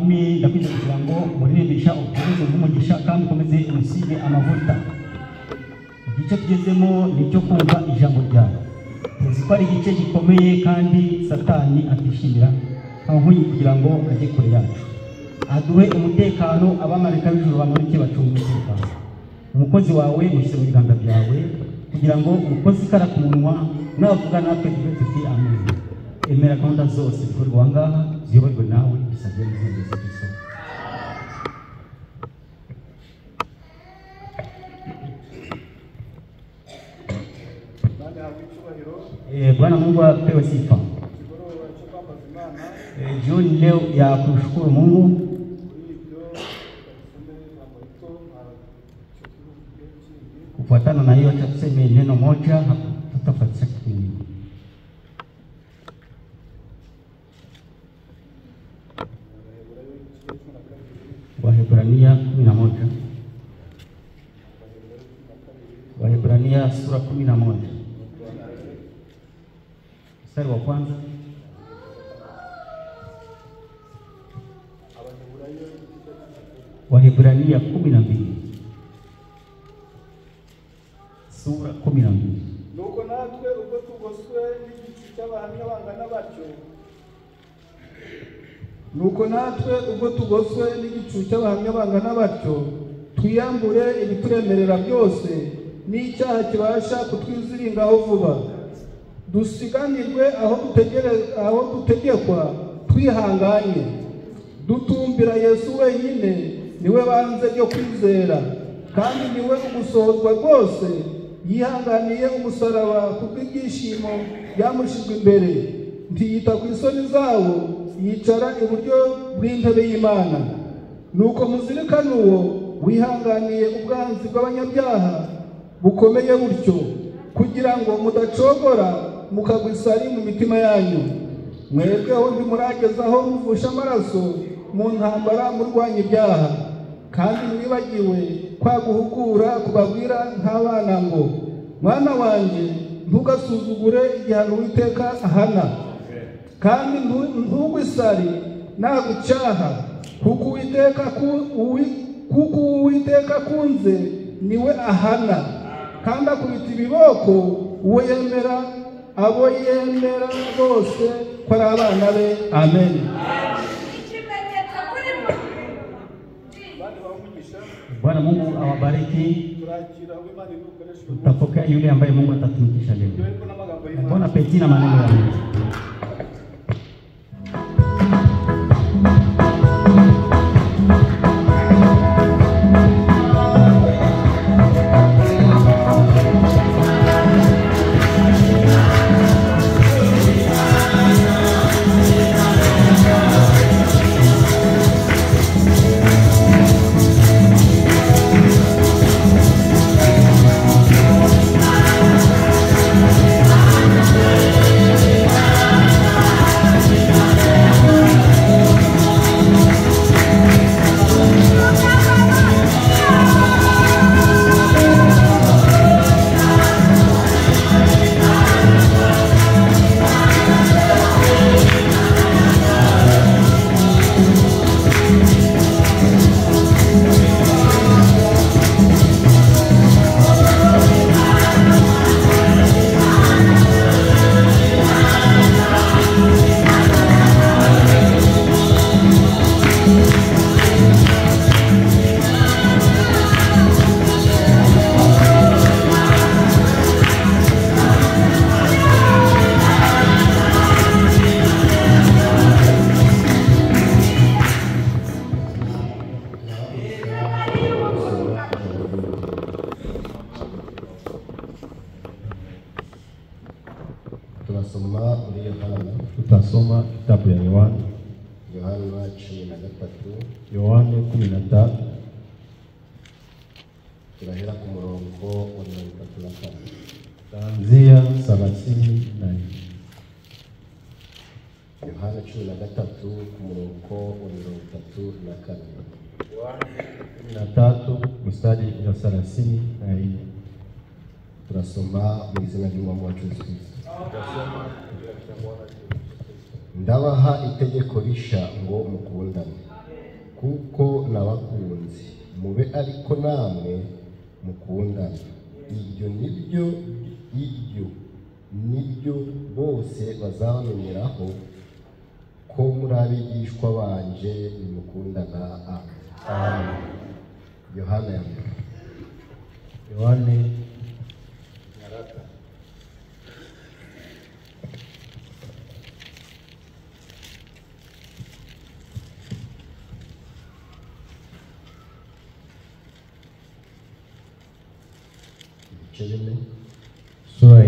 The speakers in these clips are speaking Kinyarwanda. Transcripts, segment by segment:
Mwami, ndakwinginze kugira ngo muririmbisha ukomeze umugisha kandi ukomeze umusige amavuta. Igice tugezemo ni icyo kumva ijambo ryawe. Tuzi ko ari igice gikomeye kandi Satani atishimira, nkuyi kugira ngo ajye kure yacu. Aduhe umutekano, abamarayika b'ijuru bamanuke bacunge umutekano. Umukozi wawe mushyize mu biganza byawe kugira ngo umukozi ikara ku munwa navuga natwe tuve tuti amen. Emera gahunda zose zikorwa aha ngaha ziyoborwe nawe, bisabye mu izina rya Yesu Kristo. Bwana Mungu apewe sifa. Jioni leo ya kumshukuru Mungu. Kufuatana na hiyo, acha tuseme neno moja, tutafuatisha kitu kingine. Waebrania 11. Waebrania sura 11. Mstari wa kwanza. Waebrania 12. Sura 12. Nuko natwe ubwo tugoswe n'igicu cy'abahamya bangana batyo. Nuko natwe ubwo tugoswe n'igicu cy'abahamya bangana batyo, twiyambure ibituremerera byose n'icyaha kibasha kutwiziringaho vuba. Dusiganirwe aho dutegekwa twihanganye, dutumbira Yesu wenyine, niwe banze ryo kwizera, kandi niwe ugusohozwa rwose. Yihanganiye umusaraba kubw'ibyishimo byamushyizwe imbere, ntiyita ku isoni zawo, yicara iburyo bw'intebe y'Imana. Nuko muzirikane uwo wihanganiye ubwanzi bw'abanyabyaha bukomeye butyo, kugira ngo mudacogora mukagwa isari mu mitima yanyu. Mwebweho ntimuragezaho muvusha amaraso mu ntambara murwanya ibyaha, kandi mwibagiwe kwa guhugura kubabwira nk'abana ngo, mwana wanjye ntugasuzugure igihano Uwiteka ahana, kandi ntugwe isari nagucyaha, kuko Uwiteka akunze niwe ahana, kandi akubita ibiboko uwo yemera, abo yemera bose ko ari abana be. Amen. Bwana Mungu awabariki. Tutapokea yule ambaye Mungu atatumikisha leo. Bon appétit na maneno ya Mungu. Tutasoma kitabu ya Yohana. Yohana 13. Yohana 13. Turahera ku murongo wa 34. Tutaanzia 34. Yohana 13 ku murongo wa 34. Yohana 13 mstari wa 34. Turasoma mu izina ry'Umwami wacu Yesu Kristo. Ndabaha itegeko risha ngo mukundane. Kuko nabakunze mube ariko namwe mukundana. Ibyo nibyo bose bazabamenyeraho ko muri abigishwa banje nimukundana. Amen. Yohana ya mbere. Yohane nyaraka ibice 4 sura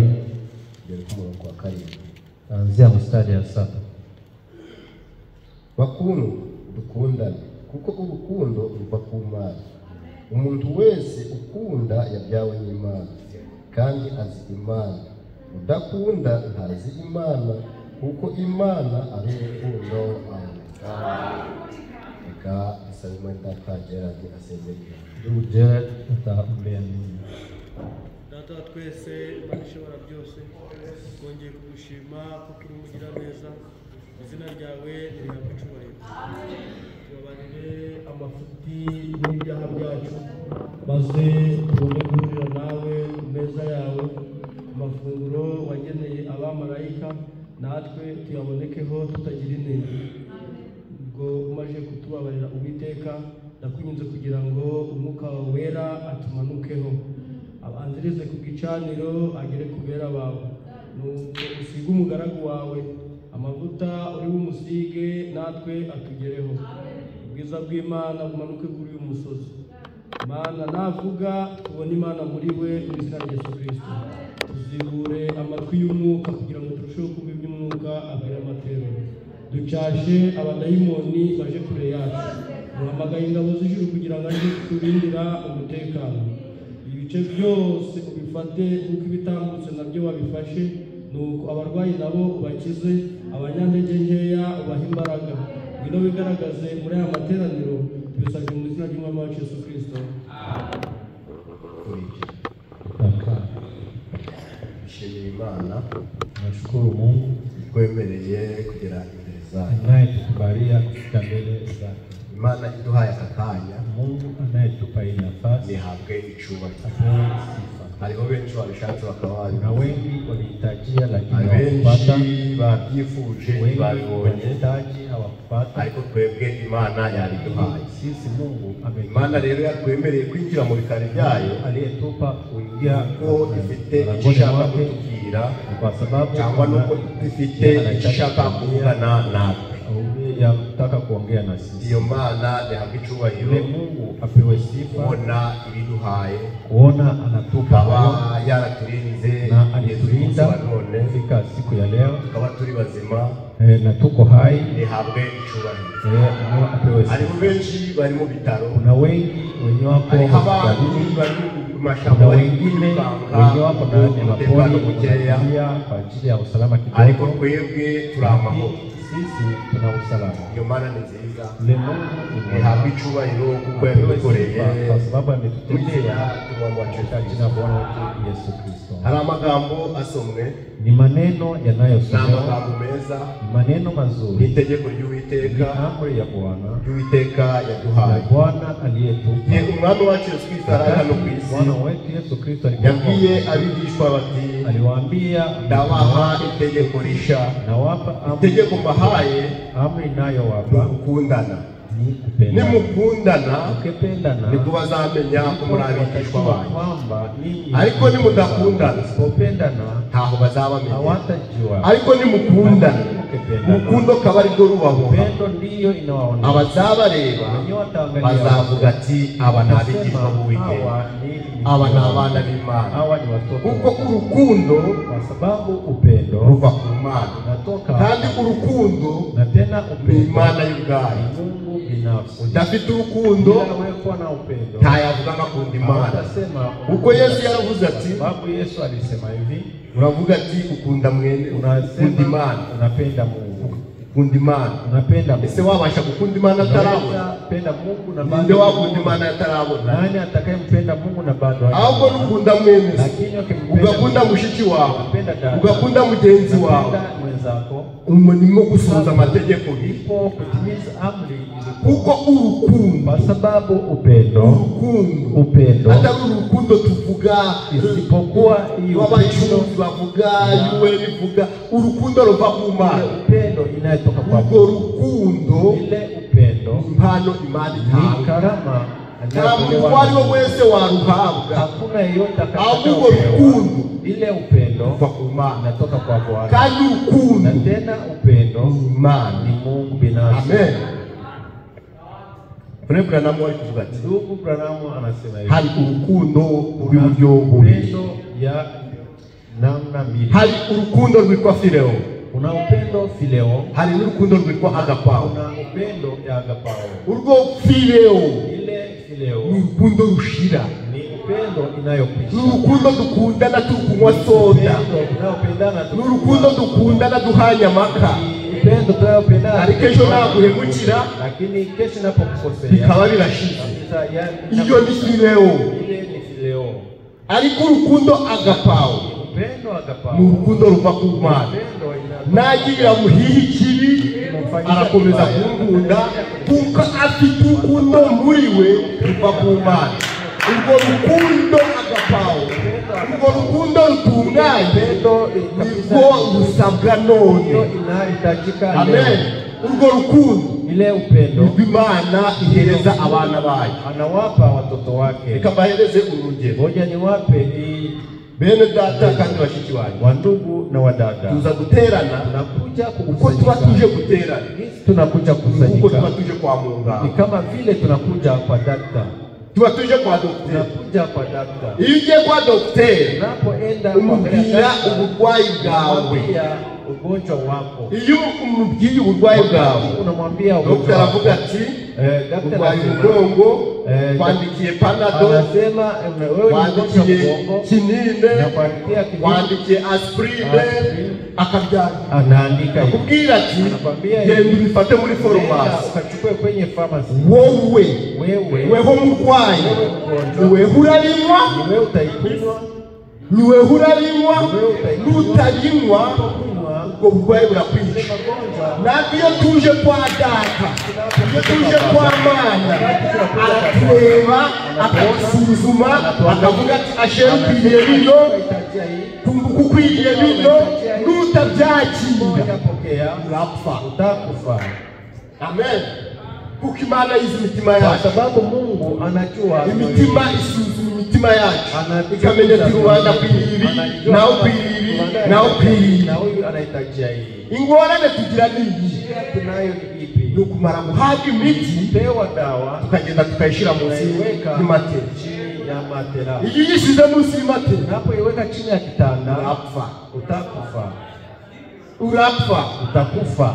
kugera ku murongo wa 7, anzia mstari wa 7. Bakundwa, dukundane kuko urukundo ruva ku Mana. Umuntu wese ukunda yabyawe n'Imana kandi azi Imana. Udakunda ntazi Imana kuko Imana ari urukundo. Amen. Reka dusabe mwene data Gerard asengere. Ndugu Gerard ataombea ninyi. Data wa twese, Imana ishobora byose, twongeye kugushima kuko uri umugiraneza. Izina ryawe nirihabwe icyubahiro. Tubabarire amafuti n'ibyaha byacu, maze tubone guhurira nawe ku meza yawe, amafunguro wageneye abamarayika, natwe tuyabonekeho tutagira inenge. Ubwo umaze kutubabarira Uwiteka, ndakwinginze kugira ngo umwuka wawe wera atumanukeho, abanzirize ku gicaniro agere ku bera bawe. Nuko usige umugaragu wawe amavuta uri bumusige, natwe atugereho. Ubwiza bw'Imana bumanuke kuri uyu musozi. Mana navuga tubone Imana muri we, mu izina rya Yesu Kristo. Tuzibure amatwi y'umwuka kugira ngo turusheho kumva iby'umwuka abwira amateraniro. Ducashe abadayimoni baje kure yacu. Duhamagaye ingabo z'ijuru kugira ngo aje kuturindira umutekano. Ibice byose ubifate nk'uko ibitambutse nabyo wabifashe. Nuko abarwayi nabo ubakize, abanyantege nkeya ubahe imbaraga. Ngwino wigaragaze muri aya materaniro, tubisabye mu izina ry'Umwami wacu Yesu Kristo. Dushimira Imana, Nashukuru Mungu itwemereye kugera imbere zayo. anayetukubalia kufika mbele zake. Imana iduhaye aka kanya, Mungu anayetupa hii nafasi nihabwe icyubahiro. apewe sifa. Hariho benshi babishatse bakaba Kuna babibona, wengi walihitajia lakini hawakupata, abenshi babyifuje wengi ntibabibonye, walihitaji hawakupata, ariko twebwe Imana yabiduhaye. sisi Mungu Imana ametupa. rero yatwemereye kwinjira mu bikari byayo Aliyetupa kuingia kuko ifite icyo mlangoni ishaka mwake kutubwira, ni kwa sababu cyangwa nuko ifite icyo anahitaji ishaka kuvugana natwe. yataka kuongea na sisi. Iyo Mana ihabwe icyubahiro Yule Mungu apewe sifa kubona ibiduhaye, kuona anatupa ikaba hayo yaraturinze na kugeza umunsi alitulinda wa none, kufika siku ya leo tukaba turi bazima, na tuko hai. nihabwe icyubahiro. Mungu apewe Hariho sifa. benshi bari mu bitaro, Kuna wengi wenye wako hariho abandi hospitalini, bari mu mashyamba kuna bari wengine kwirukanka wenye wako ndani ya umutekano mapori mukeya, wanakimbia kwa ajili ya usalama ariko kidogo, twebwe turi amahoro. lakini sisi tuna usalama. Iyo Mana ni nziza, Yule Mungu ni mwema, nihabwe icyubahiro kuko apewe yabidukoreye sifa kwa sababu mu izina ametutendea ry'Umwami wacu Yesu katika Kristo. jina la Bwana wetu Yesu Kristo. Hari amagambo asomwe, Ni maneno ni yanayosomewa, amagambo meza, ni maneno ni mazuri, itegeko ni ry'Uwiteka amri ya Bwana ry'Uwiteka ya yaduhaye. Bwana Igihe aliyetupa. Umwami wacu Yesu Kristo yari ari hano ku Wakati isi, Bwana wetu Yesu Kristo alikuwa yabwiye abigishwa bati, aliwaambia mitume ndabaha wake, itegeko risha, nawapa amri, itegeko mbahaye amri ni nayowapa ugukundana. ni kupendana. Nimukundana Mkipendana nibwo bazamenya ko muri abigishwa watajua banjye, kwamba ninyi ariko nimudakundana msipopendana ntaho bazabamenya. hawatajua. Ariko nimukundana, Lakini mkipendana, urukundo kaba arirwo rubaboha, upendo ndiyo inawaonyesha abazabareba wenyewe wataangalia bazavuga ati aba ni abigishwa watasema b'Uwiteka, hawa ni aba ni mitume abana wangu, b'Imana, hawa ni watoto kuko wa Mungu. urukundo Kwa sababu upendo ruva ku Mana, unatoka kandi urukundo na tena ni upendo Imana y'ubwayo. ni Mungu binafsi. Udafite urukundo Bila wewe kuwa na upendo ntayavuga ngo akunda Imana, hautasema kuko Yesu yaravuze ati, kwa sababu Yesu alisema hivi, uravuga ati ukunda mwene, ukunda unasema Imana, unapenda Mungu, ukunda Imana. unapenda Ese Mungu. wabasha gukunda Imana atarabona? Unaweza penda Mungu na Ninde bado wakunda Imana atarabona? nani atakayempenda Mungu na bado Ahubwo hajaona? nukunda mwene se, Lakini ukimpenda ugakunda mushiki wawe, unapenda dada, ugakunda mugenzi wawe, unapenda mwenzako, Umurimo gusohoza amategeko ipo kutimiza amri, kuko urukundo, kwa sababu upendo, urukundo upendo atari urukundo tuvuga, isipokuwa hiyo abacuruzi bavuga, yuwe bivuga, urukundo ruva ku Mana, upendo inayotoka kwa urwo rukundo, ile upendo impano Imana itanga, ni karama nta muntu uwo ari we wese waruhabwa, hakuna yeyote ahubwo urukundo ile upendo ruva ku Mana, inatoka kwa Bwana, kandi urukundo na tena upendo ni Imana, ni Mungu binafsi. Amen. Frère Branham ari kuvuga ati, ndugu Branham anasema hivi, hari urukundo rw'uburyo bubiri, upendo ya namna mbili, hari urukundo rwitwa fileo, kuna upendo fileo, hari n'urukundo rwitwa agapao. Kuna upendo ya agapao. Urwo fileo ile fileo ni urukundo rushira, ni upendo inayokwisha, ni urukundo dukundana turi kunywa soda, ni urukundo dukundana duhanye amaka, upendo tunayopendana, ariko ejo naguhemukira, lakini kesho napokukosea bikaba birashize. Iyo ni fileo. Ile ni fileo. Ariko urukundo agapao upendo agapao ni urukundo ruva ku Mana, nagira muhihi ikibi arakomeza kunkunda kuko afite urukundo muri we ruva ku Mana. Urwo rukundo agapao, urwo rukundo rutunganye nirwo rusabwa none. Amen. Urwo rukundo ile upendo nirwo Imana ihereza abana bayo, anawapa watoto wake. Reka mbahereze urugero, ngoja niwape bene data kandi bashiki banyu, wandugu na wadada, tuza guterana, tunakuja uko tuba tuje guterana, tunakuja kusanyika, uko tuba tuje kwa muganga, ni kama vile tunakuja kwa dakta, tuba tuje kwa daktari, tunakuja kwa dakta. Iyo ugiye kwa daktari unapoenda umubwira uburwayi bwawe, ugonjwa wako. Iyo umubwiye uburwayi bwawe, unamwambia daktari aravuga ati urwaye umugongo, kwandikiye panado, anasema wewe kwandikiye kinine, kwandikiye aspirine, akabyandika, anaandika, akubwira ati genda ubifate muri farumasi, ukachukue kwenye pharmacy. Wowe wewe weho murwayi, wewe urabinywa, wewe utaikunywa, ni wewe urabinywa, nutayinywa ubwo burwayi burakwica. Natwe iyo tuje kwa data, iyo tuje kwa Mana, aratureba akadusuzuma, akavuga ati ashere ukwiriye bino, tumbuka ukwiriye bino, nutabyakira urapfa, utakufa. Amen. Kuko Imana izi imitima yacu, kwa sababu Mungu anajua imitima, isuzuma imitima yacu ikamenya ati rubanda akwiriye ibi, nawe ukwiriye ibi, nawe ukwiriye ibi. Na huyu anahitajia hii. Ingorane tugira ni iyi, tunayo ni ipi? Ni ukumara guhabwa imiti, pewa dawa, tukagenda tukayishyira munsi y'imatera, chini ya matera. Iyo uyishyize munsi y'imatera, unapoiweka chini ya kitanda, urapfa, utakufa, urapfa, utakufa.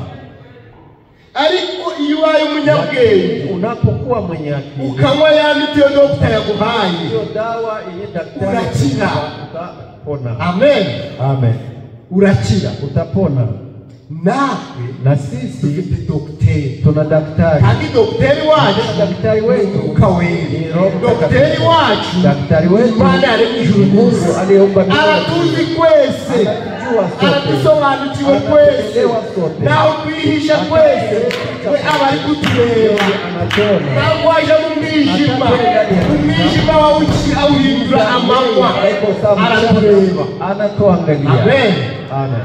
Ariko iyo ubaye umunyabwenge, unapokuwa mwenye akili, ukanywa ya miti yo dogita yaguhaye, hiyo dawa yenye daktari, urakira, utapona. Amen, amen. Urakira, utapona. Natwe na sisi dufite dogiteri, tuna daktari, kandi dogiteri wacu, daktari wetu Umwuka Wera, dogiteri wacu, daktari wetu Imana yaremye ijuru Mungu aliyeumba mbingu, aratuzi twese, aratusobanukiwe twese, naho twihisha twese, we aba ari kutureba, ntabwo waje mu mwijima, umwijima awuhindura amanywa, aratureba, anatuangalia. Amen, amen.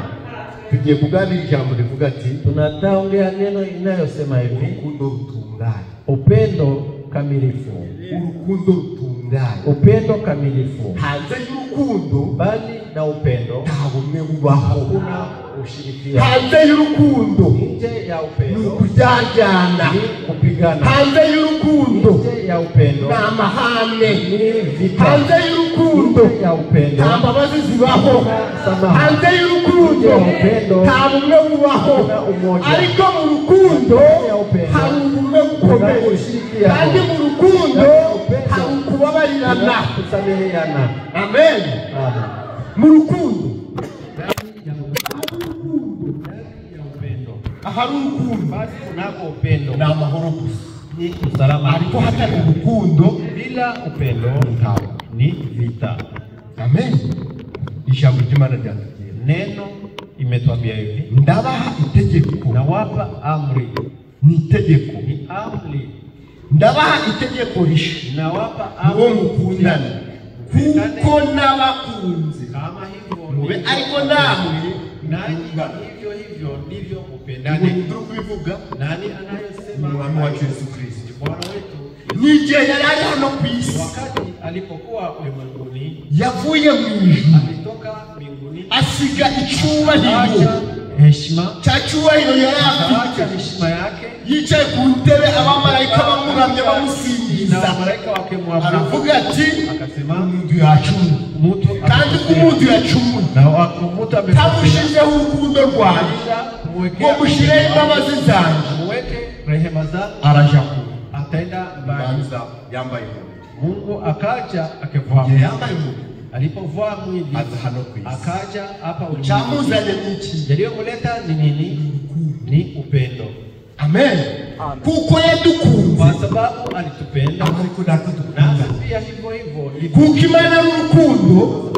Tugiye kuganira ijambo rivuga ati, tunataongea neno inayosema hivi, urukundo rutunganye, upendo kamilifu, urukundo rutunganye, upendo kamilifu. Hanze y'urukundo, bali na upendo nta bumwe bubaho, hakuna ushirikiano. Hanze y'urukundo nje ya upendo ni ukuryajyana, ni kupigana. Hanze y'urukundo nje ya upendo ni amahane, ni vita. Hanze y'urukundo nje ya upendo nta mbabazi zibaho. Hanze y'urukundo nta bumwe bubaho. Ariko mu rukundo hari ubumwe bukomeye, kandi mu rukundo hari ukubabarirana. Amen. Mu rukundo ahari urukundo, basi kunako upendo ni amahoro gusa, ni usalama. Ariko hatari urukundo, bila upendo ni vita. Amen. Ijambo ry'Imana ryatubwira, neno imetuambia hivi, Ndabaha itegeko. Nawapa amri. Ni itegeko. Ni amri. Ndabaha itegeko risha. Nawapa Ngo amri. mukundane kuko nabakunze. Kama hivyo Mube ariko namwe nanyi mukundane. hivyo hivyo ndivyo mupendane. Umuntu uri kubivuga Nani anayesema ni umwami wacu Yesu Kristo. Bwana wetu N'igihe yari ari hano ku isi, wakati alipokuwa ulimwenguni, yavuye mu ijuru alitoka mbinguni, asiga icyubahiro, acha heshima, cya cyubahiro yari afite, acha heshima yake yicaye ku ntebe abamarayika bamuramye na bamusingiza, malaika wake mwabudu, aravuga ati akasema umuntu yacumuye, mtu kandi ko umuntu yacumuye na mtu amekosea, tamushizeho urukundo rwanjye kisha ngo kumwekea mushireho imbabazi zanjye, muweke rehema zangu, araja kure. Ataenda mbali. Banza yambaye umubiri. Mungu akaja akivaa Igihe yambaye umubiri alipovaa mwili aza hano ku isi. akaja hapa ulimwenguni. Icyamuzanye ni iki? Yaliyomleta ni nini? Ni upendo. Amen. Kuko yadukunze Kwa sababu alitupenda, ariko natwe dukunda, nasi pia hivyo hivyo ndivyo. kuko Imana ari urukundo,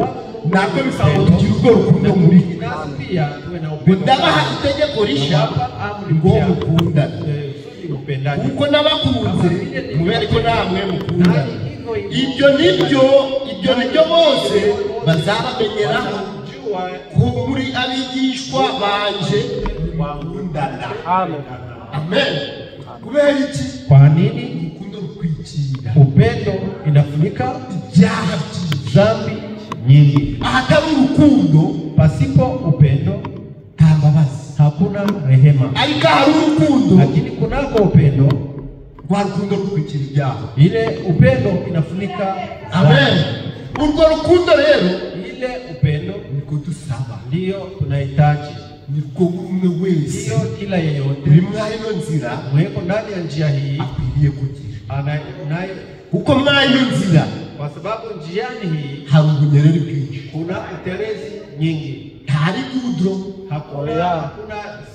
natwe bisaba ngo tugire urwo rukundo muri twe. Nasi pia tuwe na upendo. Ndabaha itegeko risha Nawapa amri ngo mpya. mukundane Kusudi mupendane. kuko nabakunze mube ariko namwe mukundane. Nanyi hivyo hivyo Ibyo nibyo bose bazabamenyeraho watajua ko muri abigishwa banje mukundana. Amen. Kubera iki? Kwa nini? Urukundo rukwikira Upendo inafunika ibyaha byinshi. dhambi nyingi. Ahatari urukundo Pasipo upendo nta mbabazi, hakuna rehema, ariko ahari urukundo, lakini kunako upendo, rwa rukundo rukwikira ibyaha. ile upendo inafunika Amen. dhambi. Urwo rukundo rero Ile upendo niko dusaba, ndiyo tunahitaji, nirwo buri umwe wese ndiyo kila yeyote uri muri ino nzira mweko ndani ya njia hii akwiriye kugira, nayo, kuko muri ino nzira kwa sababu njiani hii hari ubunyereri bwinshi, kuna utelezi nyingi, ntari gudro, hakuna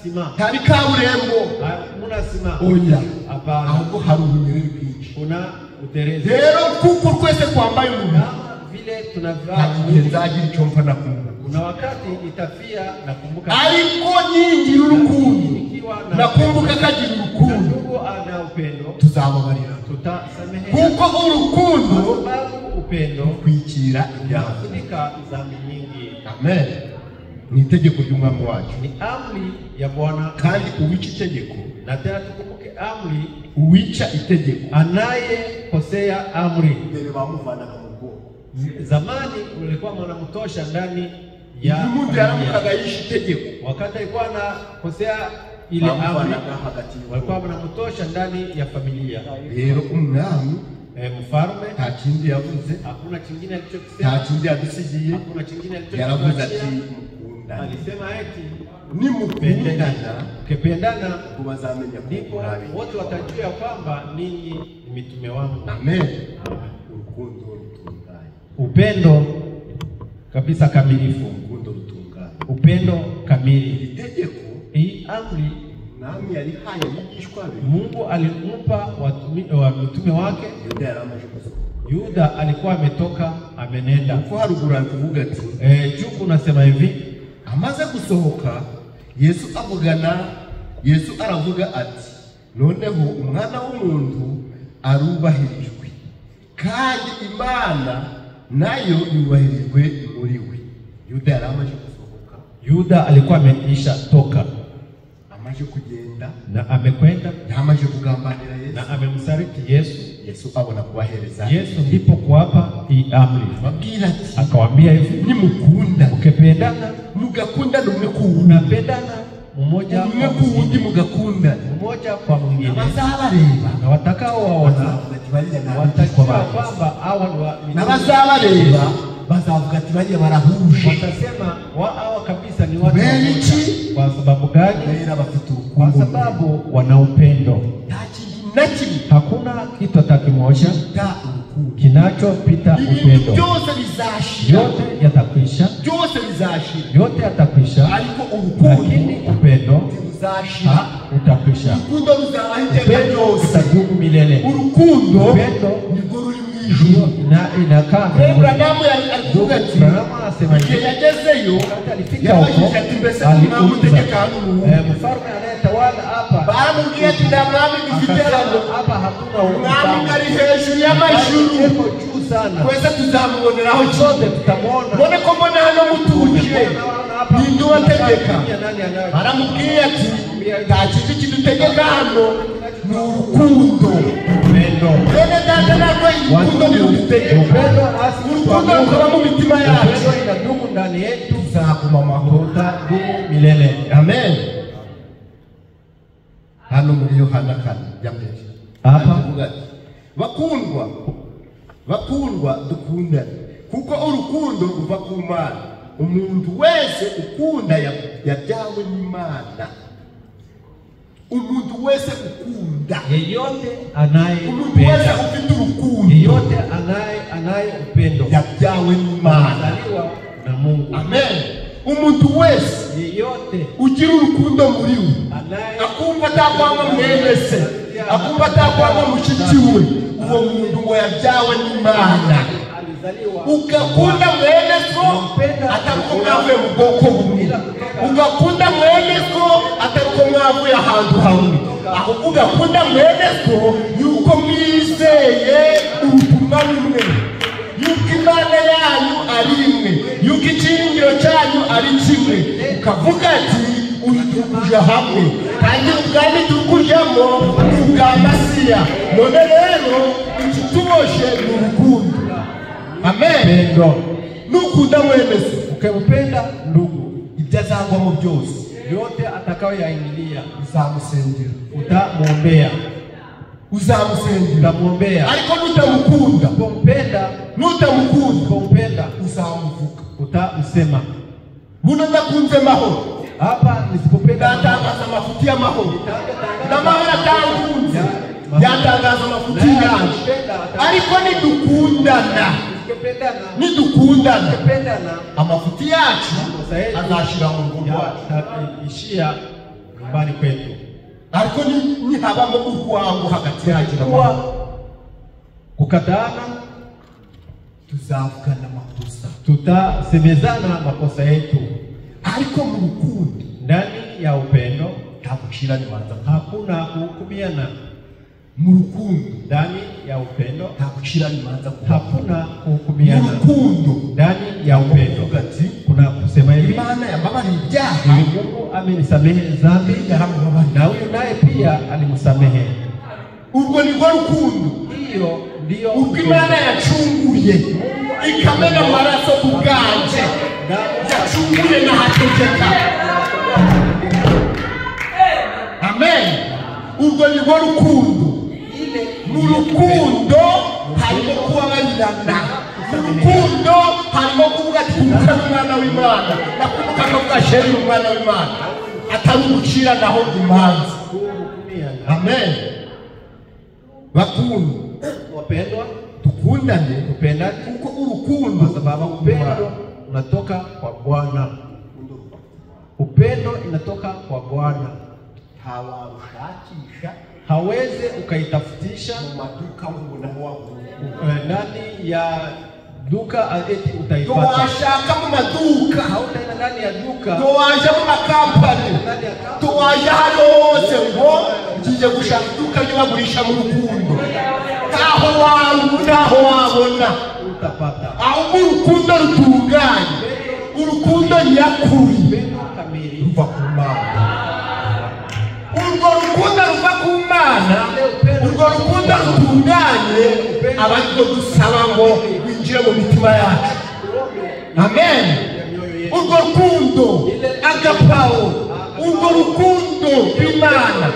sima, ntari kaburimbo, hakuna sima, oya, hapana, ahubwo hari ubunyereri bwinshi. kuna utelezi. Rero kuko twese twambaye umubiri, Kama vile tunavaa hari igihe mwili, nzagira icyo mfa nakumbuka, kuna wakati itafia nakumbuka, ariko ningira urukundo ikiwa na nakumbuka kagira na urukundo, ndugu ana upendo, tuzababarira, tutasamehe, kuko urukundo kwa sababu upendo kwikira ibyaha. unafunika dhambi nyingi. Amen. Ni itegeko ry'umwami wacu, Ni amri ya Bwana. kandi uwica itegeko, Na tena tukumbuke amri, uwica itegeko anayekosea amri. mbere bamuvanaga mu bwoko. Zamani ulikuwa mwanamtosha ndani ya Umuntu familia. yaramukaga yishe itegeko, Wakati alikuwa anakosea ile amri, bamuvanaga hagati walikuwa y'ubwoko. wanamtosha ndani ya familia. Rero umwami Mfalme nta kindi yavuze, hakuna chingine alichokisema, nta kindi yadusigiye, hakuna chingine yaravuze ati alichotuachia. mukundane. Alisema eti Nimukundana ukipendana ubwo bazamenya ko ndipo muri abigishwa. wote watajua kwamba ninyi ni mitume wangu. Amen. Urukundo rutunganye, Upendo kabisa kamilifu, urukundo rutunganye. upendo kamili. Iri tegeko Hii amri umwami yarihaye abigishwa be, Mungu alimpa wa mitume wake. Yuda yari amaze gusohoka. Yuda alikuwa ametoka amenenda. Kuko haruguru ari kuvuga ati Juu kunasema hivi, amaze gusohoka Yesu avugana, Yesu aravuga ati noneho umwana w'umuntu arubahirijwe kandi Imana nayo yubahirijwe muri we. Yuda yari amaze gusohoka, Yuda alikuwa ameisha toka amaze kugenda, na amekwenda yamaze kugambanira Yesu. na amemsaliti Yesu. Yesu abona kubahereza Yesu ndipo kuwapa hii amri, ababwira ati akawaambia hivi, nimukunda ukipendana mugakundana umwe ku wundi, unapendana mmoja umwe kwa ku wundi mwingine, mugakundana, mmoja kwa mwingine, abazabareba na watakao waona bazavuga ati bariya ni abigishwa watajua ba Yesu, kwamba hawa ni wa mitume. n'abazabareba bazavuga ati bariya barahuje. Watasema hawa kabisa ni watu wa Kubera moja. iki? Kwa sababu gani? Kubera bafite Kwa urukundo, sababu wana upendo. nta kintu na kimwe Hakuna kitu atakimosha kita urukundo. kinachopita Ibintu upendo. byose bizashira, Yote yatakwisha, byose bizashira, yote yatakwisha, ariko urukundo lakini upendo ntiruzashira. utakwisha. Urukundo ruzabaho iteka Upendo ryose. utadumu milele. Urukundo Upendo nirwo ruri mu ijuru. ndio inakaa Rero mbinguni. Buranamu ari kuvuga ati Branham anasema igihe hivi, yagezeyo wakati alifika Alipofika huko aliuliza, mfalme anayetawala hapa, hapa hatuna umwami ari hejuru y'amajuru juu sana, twese tuzamuboneraho sote tutamwona. Mbone ko mbona hano mutuje ninde ubategeka? Aramubwiye ati nta kintu kidutegeka hano, ni urukundo. Bene data, ntabwo urukundo ntirudutegeka, urukundo rukaba mu mitima yacu, Upendo inadumu ndani yetu, tuzaguma amahoro, tutadumu milele. Amen. Hano muri Yohana 4 mbere Hapa avuga ati bakundwa bakundwa dukundane kuko urukundo ruva ku Mana. Umuntu wese ukunda yabyawe n'Imana. Umuntu wese ukunda, yeyote umuntu wese anayependa, ufite urukundo yeyote anaye upendo yabyawe n'Imana. anazaliwa na Mungu. Amen. Umuntu wese Yeyote ugira urukundo muri we, anaye akumva atakwanga mwene se, akumva atakwanga mushiki we, uwo muntu ngo yabyawe n'Imana. alizaliwa Ugakunda mwene so atari uko mwavuye mu bwoko bumwe, ugakunda mwene so atari uko mwavuye ahantu hamwe, ahubwo ugakunda mwene so yuko mwizeye ubutumwa bumwe, yuko Imana yanyu ari imwe, yuko icyiringiro cyanyu ari kimwe, ukavuga ati uyu turi kuja hamwe kandi ubwami turi kujamo ni ubwa Masiya. None rero ikituboshe ni urukundo. Amen. upendo. Nukunda mwene so Ukimpenda ndugu, ibyo azagwamo byose yote atakayoyaingilia uzamusengera, utamwombea, uzamusengera. utamwombea. Ariko nutamukunda, Usipompenda, nutamukunda usipompenda uzamuvuga. utamsema. Buno ndakunze mahoro, Hapa nisipopenda ndatangaza amafuti y'amahoro, n'amahoro atankunze yatangaza amafuti yanjye. Ariko nidukundana, nisipopendana, nidukundana nisipopendana amafuti yacu makosa yetu azashira mu rugo rwacu. yataishia nyumbani kwetu. Ariko nihabamo urwango hagati yacu Kuwa n'amahoro, kukataana, tuzavugana amakosa, tutasemezana makosa yetu. Ariko mu rukundo Ndani ya upendo nta gucirana imanza. hakuna kuhukumiana. Mu rukundo Ndani ya upendo nta gucirana imanza. hakuna Mu kuhukumiana. rukundo Ndani ya upendo kuvuga ati kuna kusema hivi, Imana yambabariye ibyaha, hivi Mungu amenisamehe dhambi, yaramubabariye. na huyu naye pia alimsamehe. Urwo ni rwo rukundo. Hiyo ndiyo Ubwo Imana yacunguye ikamena amaraso ku bwanje, yacunguye n'ahategeka. Amen. Urwo ni rwo rukundo. Mu rukundo harimo kubabarirana, mu rukundo harimo kuvuga ati kumbuka n'umwana w'Imana, nakumbuka akavuga sheri umwana w'Imana, atari uguciranaho imanza. kuhukumiana. Amen. Bakundwa, Wapendwa, tukundane tupendane kuko urukundo kwa sababu upendo unatoka kwa Bwana. Upendo inatoka kwa Bwana, ntawarushakisha hawezi ukaitafutisha mu maduka ngo ubone aho wagura. ndani ya duka eti utaipata. Towashaka mu maduka, Hautaenda ndani ya duka, towaja mu makampani, ndani ya kampani, towaja hano hose ngo ngiye gushaka iduka ryo bagurisha mu rukundo, ntaho ntaho wabona. utapata Ahubwo urukundo rutunganye, urukundo nyakuri upendo kamili. ruva ku Mana. Urwo rukundo ruva ku Mana, urwo rukundo rutunganye aba arirwo dusaba ngo rwinjire mu mitima yacu. Amen. Urwo rukundo agapawo, urwo rukundo rw'Imana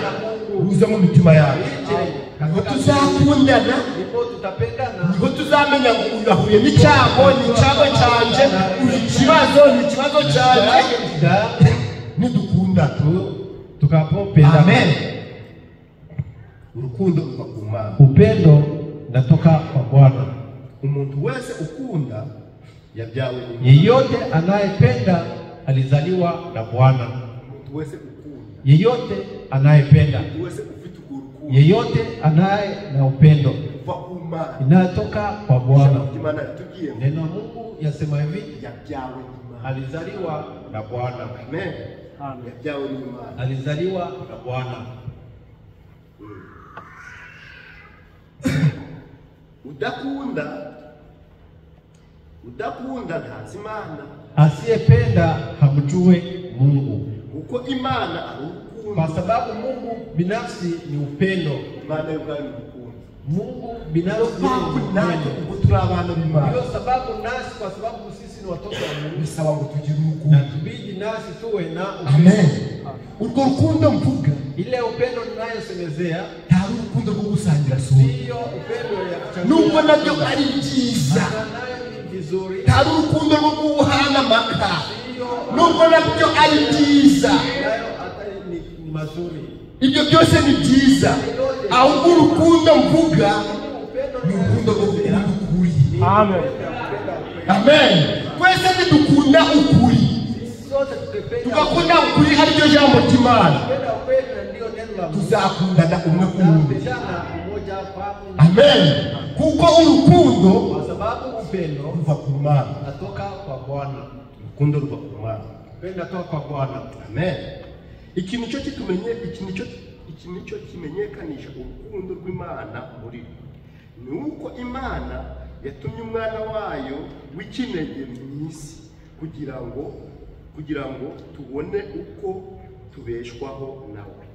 ruze mu mitima yacu, niho tuzakundana, Ndipo tutapendana, niho tuzamenya ngo uyu ahuye n'icyago, ni icyago cyanjye, uyu ikibazo ni ikibazo cyanjye. Da Nidukundana. tukapopendana. Amen. Urukundo ruva ku Mana. Upendo natoka kwa Bwana. Umuntu wese ukunda yabyawe n'Imana. Yeyote anayependa alizaliwa na Bwana. Umuntu wese ukunda, Yeyote anayependa, umuntu wese ufite urwo rukundo yeyote anaye na upendo ruva ku Mana, inayotoka kwa Bwana. Ijambo ry'Imana ritubwiye ngo Neno la Mungu yasema hivi, yabyawe n'Imana. Alizaliwa na Bwana. Amen. Yabyawe n'Imana. Alizaliwa na Bwana. Udakunda ntazi Imana. Asiyependa hamjue Mungu. Kuko Imana ari urukundo. Kwa sababu Mungu binafsi ni upendo. Imana ubwayo ni urukundo. Mungu binafsi ni natwe ubwo turi abana b'Imana. Ndio sababu nasi, kwa sababu sisi ni watoto wa Mungu, bisaba ngo tugire urukundo. Na tubidi nasi tuwe na upendo. Amen. Urwo rukundo mvuga, ile upendo ninayosemezea, nta rukundo rwo gusangira soda. Sio upendo ya kuchangia. Nubwo nabyo ari byiza. Nayo ni vizuri. Nta rukundo rwo guhana amata. Nubwo nabyo ari byiza. Nayo hata ni mazuri. Ibyo byose ni byiza. Ahubwo urukundo mvuga ni urukundo rwo gukunda ukuri. Amen. Amen. Twese ntidukunda ukuri. Tugakunda ukuri ariryo jambo ry'Imana. Tuzakundana umwe ku wundi. Amen. Kuko urukundo kwa sababu upendo ruva ku Mana. Natoka kwa Bwana. Urukundo ruva ku Mana. Upendo natoka kwa Bwana. Amen. Iki nicyo kitumenye, iki nicyo kimenyekanisha urukundo rw'Imana muri twe. Ni uko Imana yatumye umwana wayo w'ikinege mu isi kugira ngo tubone uko tubeshwaho nawe.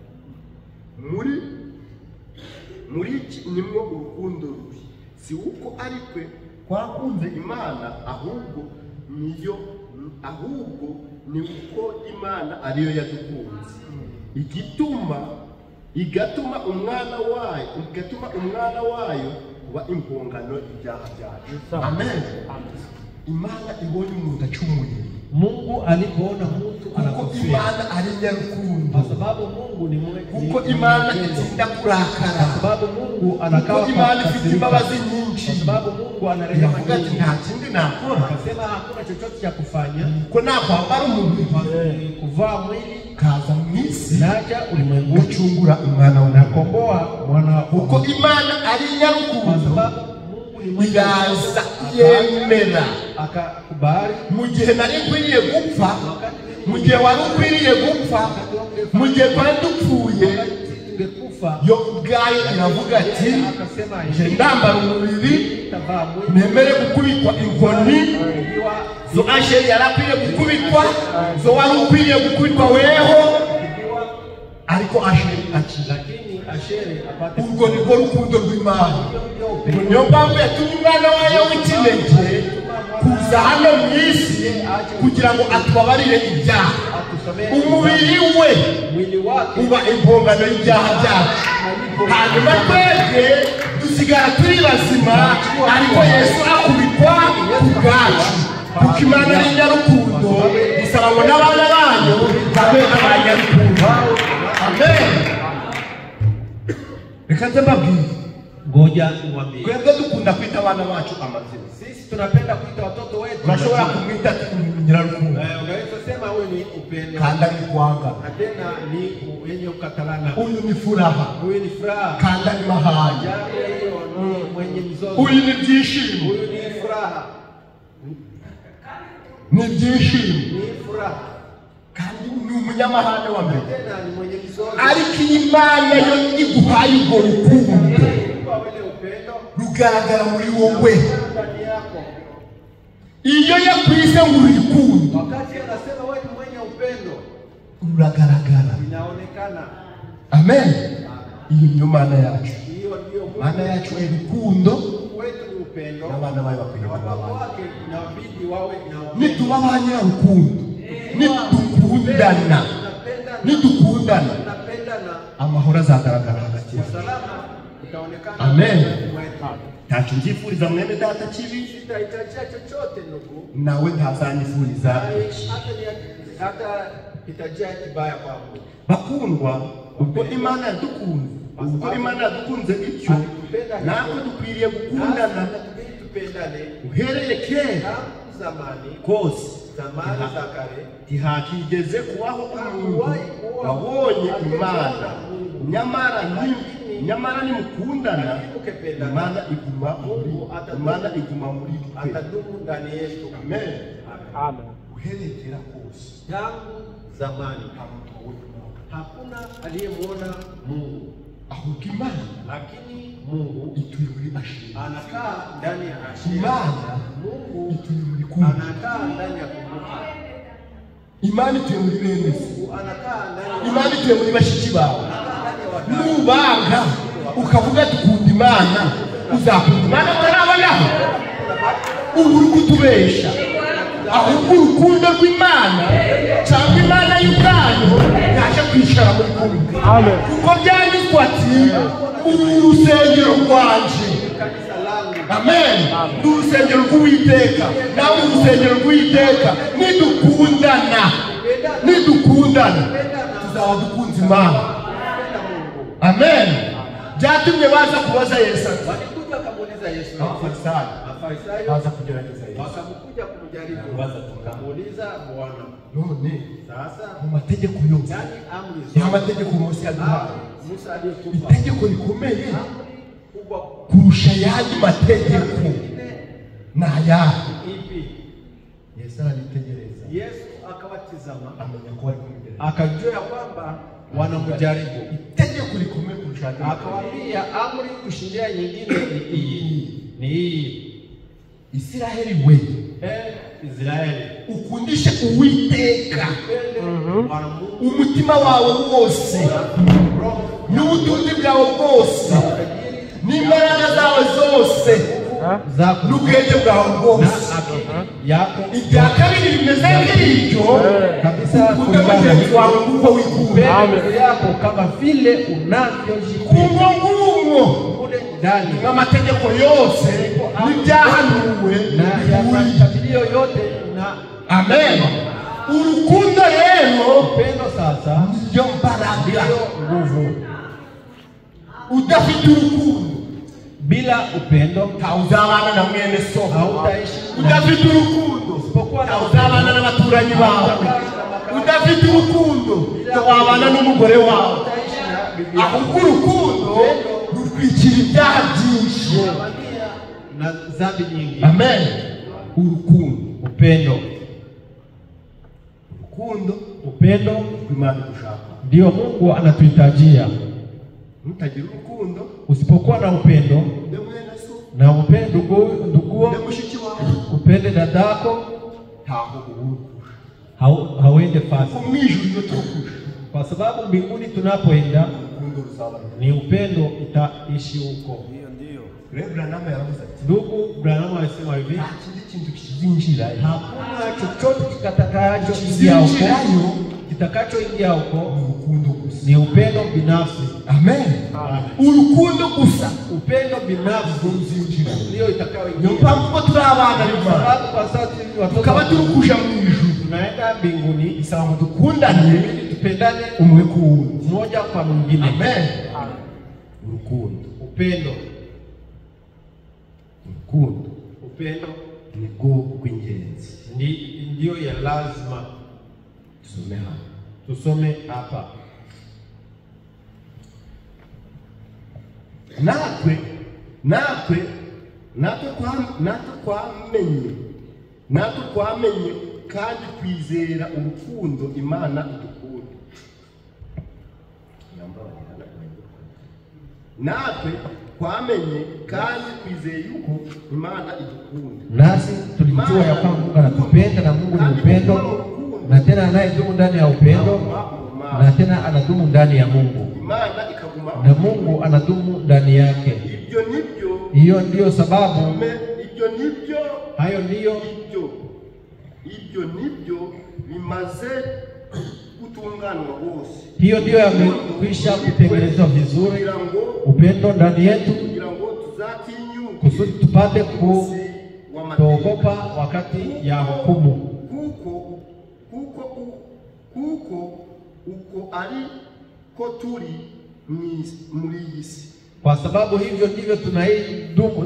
Muri iki nimwo urukundo ruri, si uko ari twe twakunze Imana, ahubwo ni uko Imana ariyo yadukunze, igatuma umwana wayo kuba impongano ibyaha byacu. Amen. Imana ibonye umuntu acumuye. Mungu alipoona mtu anakosea. Imana ari nyarukundo. Kwa sababu Mungu ni mwema. Kuko Imana itinda kurakara. Kwa sababu Mungu anakawa. Kuko Imana ifite imbabazi nyinshi. Kwa sababu Mungu ana rehema nyingi. Nta kindi nakora. Akasema hakuna chochote cha kufanya. Kuko nakwambara umubiri, kuvaa mwili, kaza mu isi, naja ulimwengu gucungura umwana wa nakomboa mwana. Kuko Imana ari nyarukundo. Kwa sababu Mungu ni mwema. Iraza yemera akakubali. Mu gihe nari nkwiriye gupfa, mu gihe wari ukwiriye gupfa, mu gihe twari dupfuye, yo ubwayo iravuga ati nje ndambara umubiri, nemere gukubitwa inkoni zo Asheri yarakwiriye gukubitwa, zo wari ukwiriye gukubitwa weho, ariko Asheri akira. Urwo nirwo rukundo rw'Imana. Niyo mpamvu yatumye umwana wayo w'ikinege kuza hano mu isi kugira ngo atubabarire ibyaha. Umubiri we uba impongano y'ibyaha byacu, hanyuma twebwe dusigara turi bazima, ariko Yesu akubitwa ku bwacu. Kuko Imana ari nyarukundo, isaba ngo n'abana bayo babe abanyarukundo. Amen. Reka nze mbabwire. Ngoja niwaambie. Twebwe dukunda kwita abana bacu amazina. Sisi tunapenda kuita watoto wetu. Urashobora kumwita nyirarukundo. Unaweza sema huyu ni upendo. Kandi ari kwanga. Na tena ni wenye kukatalana. Huyu ni furaha. Huyu ni furaha. Kandi ari mahanya. Hiyo ni mwenye mzozo. Huyu ni byishimo. Huyu ni furaha. Ni byishimo. Ni furaha. Kandi ni umunyamahane wa mbere. Tena ni mwenye mzozo. Ariko Imana yo iguhaye urwo rukundo rugaragara muri wowe. Iyo yakwise ngo urukundo, wakati anasema wewe ni mwenye upendo, ruragaragara, inaonekana. Amen. Iyo niyo Mana yacu. Hiyo ndio Mana yacu urukundo wetu ni upendo, n'abana bayo bakwiye kuba wake inabidi wawe na upendo. Nituba abanyarukundo, nidukundana, amahoro azagaragara hagati yacu. Amen. Ntacyo nzifuriza mwene data kibi, nawe ntazanyifuriza kibi. Bakundwa, ubwo Imana yadukunze ityo, natwe dukwiriye gukundana uhereye kera kose. Ntihakigeze kubaho umuntu wabonye Imana, nyamara nimukundana, Imana iguma muri twe. Amen. Amen. Uhereye kera kose, Tangu zamani nta muntu wabonye Imana. Hakuna aliyemwona Mungu, Ahubwo Imana lakini Mungu ituye muri Asheri. Anakaa ndani ya Asheri. Imana Mungu ituye muri Kumbi. Anakaa ndani ya kumbuka. Imana ituye muri bene se. Mungu anakaa ndani ya Imana ituye muri bashiki bawe. Anakaa ndani ya wadada. Nubanga ukavuga ati ukunda Imana, uzakunda Imana utarabonaho. Ubu uri kutubesha. Ahubwo urukundo rw'Imana cyangwa Imana y'ubwayo yaje kwicara muri kumwe. Amen. Kuko byanditswe ati uru rusengero rwanje. Kanisa langu. Amen. Ni urusengero rw'Uwiteka. Nawe urusengero rw'Uwiteka nidukundana, nidukundana tuzaba dukunze Imana. Kupenda Mungu. Amen. Byatumye baza kubaza Yesu ati Walikuja wakamuuliza Yesu. Abafarisayo Mafarisayo baza kugerageza Yesu. wakamkuja kumjaribu, wakamuuliza Bwana, None sasa mu mategeko yose, ndani amri ya zote mategeko Mose yaduhaye, amri Musa aliyotupa, itegeko rikomeye amri kubwa kurusha ayandi mategeko nyingine ni ayahe? ipi? Yesu arabitegereza, Yesu akawatizama, amenya ko bari kumugerageza. akajua ya kwamba wanamjaribu, Itegeko rikomeye kurusha ayandi mategeko. akawaambia amri kushindia nyingine ni hii, ni hii. Isiraheli we, Eh, Israeli, ukundishe Uwiteka upende Bwana Mungu umutima wawe wose roho n'ubutunzi bwawe bwose utajiri n'imbaraga zawe zose zako n'ubwenge bwawe bwose. Na akili yako. Ibya kabiri bimeze nk'ibyo, Kabisa ukunde kulingana mugenzi wawe nk'uko wikunda. Upende ndugu yako kama vile unavyojipenda. Kumwo ngumwo Kule ndani n'amategeko yose n'ibyahanuwe na bihuriye. yatabilio yote na Amen. Urukundo rero upendo sasa niyo mbaraga. ndiyo nguvu. Udafite urukundo Bila upendo ntawuzabana na mwene so. Hautaishi Udafite urukundo Usipokuwa na ntawuzabana n'abaturanyi bawe. Udafite urukundo ntawabana n'umugore wawe. Hautaishi na bibi yako. Ahubwo urukundo rutwikira ibyaha byinshi. Na dhambi nyingi. Amen. Urukundo, Upendo, urukundo upendo rw'Imana dushaka. ndio Mungu anatuhitajia. Nutagira urukundo Usipokuwa na upendo ukunde mwene so, na upende nduguo, ukunde mushiki wawe, upende dadako, ntaho uba hauende fasi, Kuko mu ijuru iyo turi kwa sababu mbinguni tunapoenda urukundo ruzaba ruri. ni upendo itaishi huko. Rero Branham yaravuze ati Ndugu Branham alisema hivi, nta kindi kintu kizinjirayo hakuna chochote kitakachoingia huko, kizinjirayo kitakachoingia huko ni urukundo gusa. ni upendo binafsi. Amen. Urukundo gusa Upendo binafsi ruzinjira. ndio Niyo itakayoingia. mpamvu ko turi abana b'Imana Sababu kwa sasa sisi watoto tukaba turi kuja mu ijuru, tunaenda mbinguni, bisaba ngo dukundane ili tupendane umwe ku wundi. mmoja kwa mwingine. Amen. Urukundo, Upendo, urukundo upendo nibwo rw'ingenzi. ni ndio ya lazima. Tusome hano. Tusome hapa. Natwe natwe natwe kwa natwe twamenye natwe twamenye kandi twizera urukundo Imana idukunda. Natwe twamenye kandi twizeye yuko Imana idukunda. Nasi tulijua ya kwamba Mungu anatupenda na Mungu ni upendo, na tena anayedumu ndani ya upendo na tena anadumu ndani ya Mungu Imana ikaguma na Mungu anadumu ndani yake. Ibyo nibyo Hiyo ndiyo sababu, ibyo nibyo hayo ndiyo ibyo nibyo bimaze gutunganwa rwose. hiyo ndiyo yamekwisha kutengenezwa vizuri, kugira ngo upendo ndani yetu, kugira ngo tuzatinyuke kusudi tupate umunsi w'amateka. kutogopa wakati ya hukumu, Kuko uko ari ko turi muri iyi si. kwa sababu hivyo ndivyo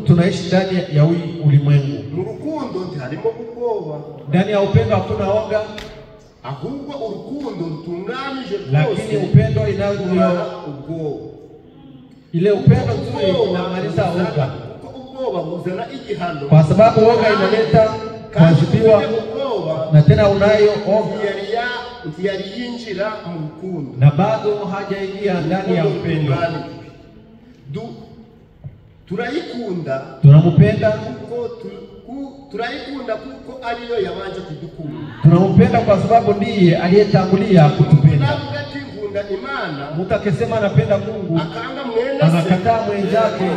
tunaishi ndani ya huu ulimwengu. Mu rukundo ntiharimo ubwoba, Ndani ya upendo hakuna oga, ahubwo urukundo rutunganije lakini rwose upendo rumara ubwoba. ile upendo nzuri inamaliza oga, Kuko ubwoba buzana igihano, kwa sababu oga inaleta kandi kuadhibiwa, ufite ubwoba na tena unayo oga ntiyari yinjira mu rukundo, na bado hajaingia ndani ya upendo. Turayikunda, tunampenda kuko turayikunda kuko aliyo yabanje kudukunda. Tunampenda kwa sababu ndiye aliyetangulia kutupenda. Mtu akisema anapenda Mungu anakataa mwenzake,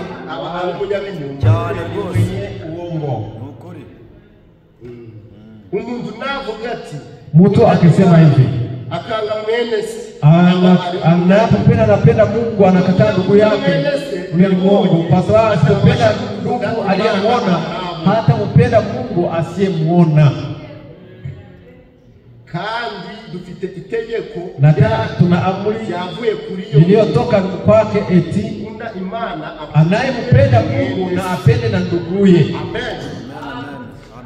mwenye uongo. Mtu akisema hivi anapopenda anapenda Mungu anakataa ndugu yake, ni muongo, kwa sababu asipopenda ndugu aliyemuona hata mpenda Mungu asiyemuona. Kandi dufite itegeko, na tuna amri yavuye kuri yo iliyotoka kwake, eti anayempenda Mungu na apende na nduguye. Amen.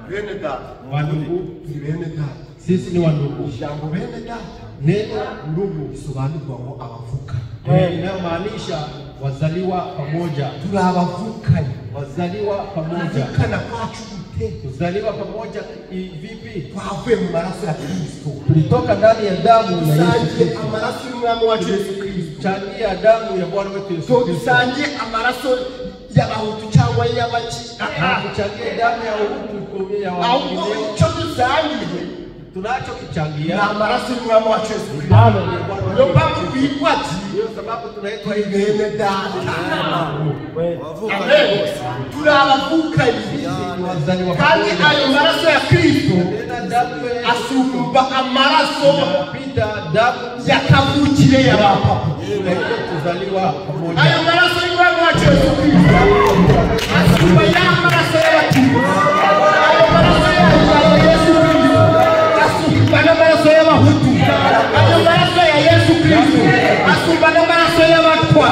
Bene data, wandugu, bene data, sisi ni wandugu. Ijambo bene data, neno ndugu bisobanurwa ngo abavuka, inayomaanisha wazaliwa pamoja. Turabavukanye, wazaliwa pamoja. Kuvukana kwacu gute? Kuzaliwa pamoja vipi? Twavuye mu maraso ya Kristo, tulitoka ndani ya damu ya Yesu Kristo. Amaraso y'umwami wacu Yesu Kristo, changia damu ya Bwana wetu Yesu Kristo. Tusangiye amaraso y'abahutu cyangwa y'abaki, tuchangie damu ya Wahutu ya ahubwo icyo dusangiye tunachokichangia ni amaraso y'umwami wacu Yesu Kristo. Niyo mpamvu twitwa ati, ndio sababu tunaitwa bene data. Amen. Turabavukanye, kandi ayo maraso ya Kristo asumba amaraso ya kavukire ya bapapa. Ayo maraso y'umwami wacu Yesu Kristo asumba ya maraso y'abatutsi. Ayo maraso ya Yesu Kristo asumba n'amaraso y'abahutu. Ayo maraso ya Yesu Kristo asumba n'amaraso y'abatwa.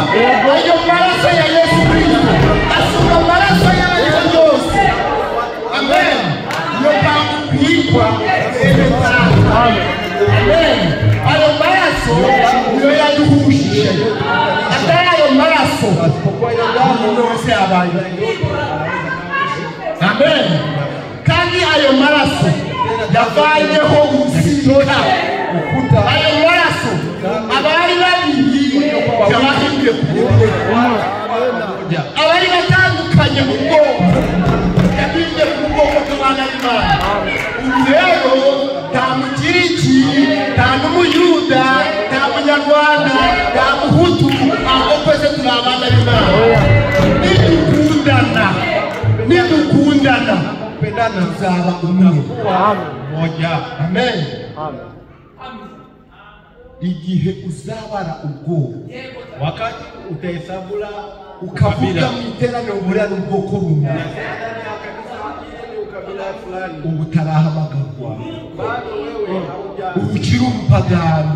Ayo maraso ya Yesu Kristo asumba amaraso y'abantu bose. Amen. Niyo mpamvu twitwa bene data. Amen. Ayo maraso niyo yaduhuje. Atari ayo maraso umuntu wese yabaye. Amen. Kandi ayo maraso yavanyeho urusika. Ayo maraso abari babiri yabahinduye kuba, abari batandukanye mu bwoko yahinduye ku bwoko bw'abana b'Imana. Ubu rero nta Mugiriki, nta n'Umuyuda, nta Munyarwanda, nta Muhutu, ahubwo twese turi abana b'Imana. Nidukundana, nidukundana tuzaba umwe. Amen. Igihe uzabara ubwoko, wakati utahesabula ukavuga mu iteraniro buriya n'ubwoko rumwe, ubu utarahamagarwa, ubu ukiri umupagano.